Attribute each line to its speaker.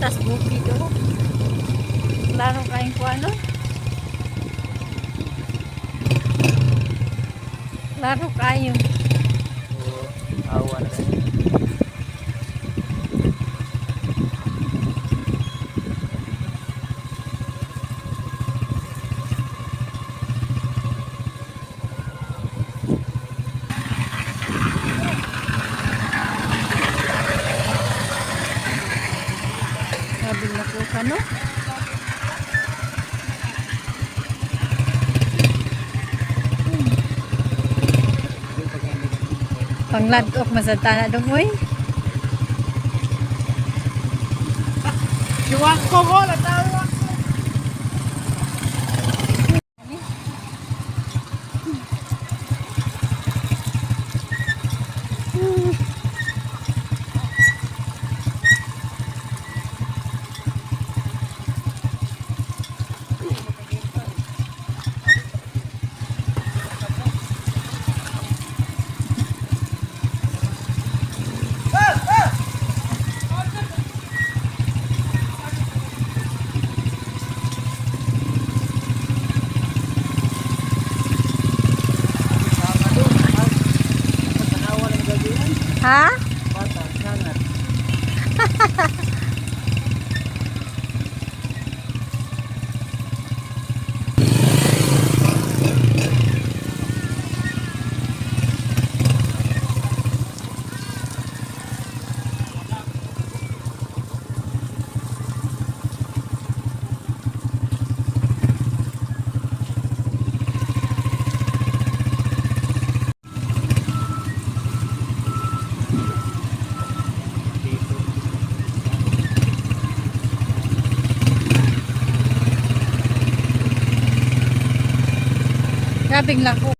Speaker 1: Tas bukid oh. Klaro kayong kuano. Klaro kayo.
Speaker 2: Oo, awa na kayo.
Speaker 1: Grabe na po ka, no? Pangladok masanta na dong, uy.
Speaker 2: Iwan ko ko, latawa.
Speaker 1: Ha?
Speaker 2: Bata, sangat. Dito.
Speaker 1: Grabing lako.